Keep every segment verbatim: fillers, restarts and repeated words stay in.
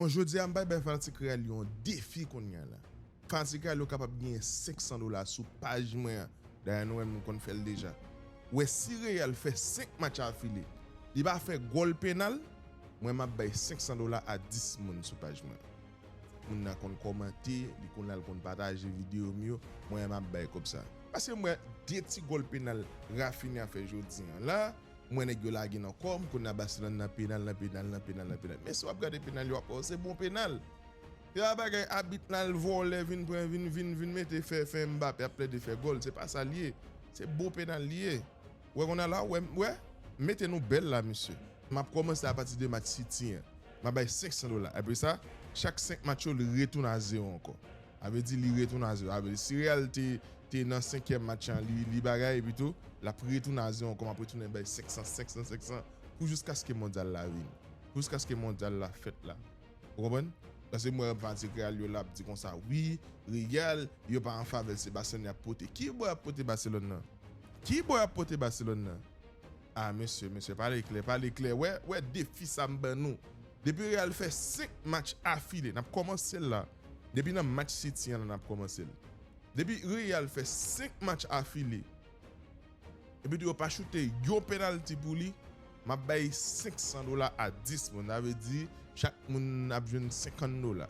Bon, jodi a, m pral bay fanatik Real yo yon defi kounye a la. Fanatik Real yo kapab genyen senk san dola sou paj mwen an. Dayè, nou wè m konn fè l deja. Wè, si Real fè senk match afile, li pa fè gòl penal, mwen m ap bay senk san dola a dis moun sou paj mwen. Moun nan konn kòmante, li konn al konn pataje videyo m yo, mwen m ap bay kòb sa. Paske m wè de ti gòl penal Rafinha fè jodi a la, m wè nèg yo lage nan kò m, kounye a Barcelone nan penal, nan penal, nan penal, nan penal. Men si w ap gade penal yo, w ap wè se bon penal. Se pa bagay abit la al vòlè, vin pran, vin, vin, vin mete fè, fè Mbappé ap plede fè gòl. Se pa sa l ye. Se bon penal li ye. Wè kounye a la, wè, wè, mete nou bèl la, mesye. M ap kòmanse apati de match City an. M ap bay senk san dola. Apre sa, chak senk match yo, li retounen a zewo ankò. Sa vle di li retounen a zewo. Sa vle di si Real te, te nan senkyèm match an, li, li bagay, epi tou, l ap retounen a zewo ankò. M ap retounen bay senk san, senk san, senk san, pou jiskaske mondyal la vini. Pou jiskaske mondyal la fèt la. Ou konprann? Paske m wè fanatik Real yo la ap di konsa, wi, Real, yo pa an favè l, se Barcelone y ap pote. Ki bò y ap pote Barcelone nan? Ki bò y ap pote Barcelone nan? Ah, mesye, mesye, pale klè, pale klè. Wè, wè defi sa m ban nou. Depi Real fè senk match afile, n ap kòmanse l la. Depi nan match City an, n ap kòmanse l. Depi Real fè senk match afile, epi tou yo pa choute yon penalti pou li, m ap bay senk san dola a dis moun. Sa vle di, chak moun ap jwenn senkant dola.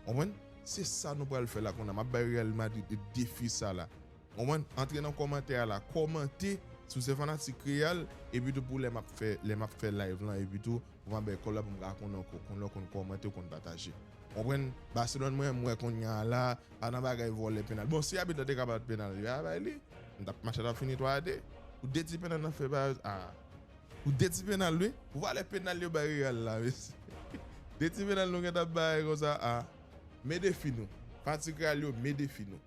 Konprann? Se sa nou pral fè la kounye a. M ap bay Real Madrid defi sa la. Konprann? Antre nan kòmantè a la. Kòmante si w se fanatik Real, epi tou pou lè m ap fè, lè m ap fè live lan, epi tou, pou m ap bay kòb la pou m ka konn ankò, konn lè w konn kòmante, w konn pataje. Konprann? Barcelone, mwen, m wè kounye a la, pa nan bagay vòlè penal. Bon, si abit la te ka bat penal, li pa bay li. M t ap, match la t ap fini twa a de. Pou de ti penal nan fè ba, ah. Pou de ti penal, wi. Pou valè penal yo bay Real la, mesye. De ti penal nou gentan bay konsa, ah. Men defi nou. Fanatik Real yo, men defi nou.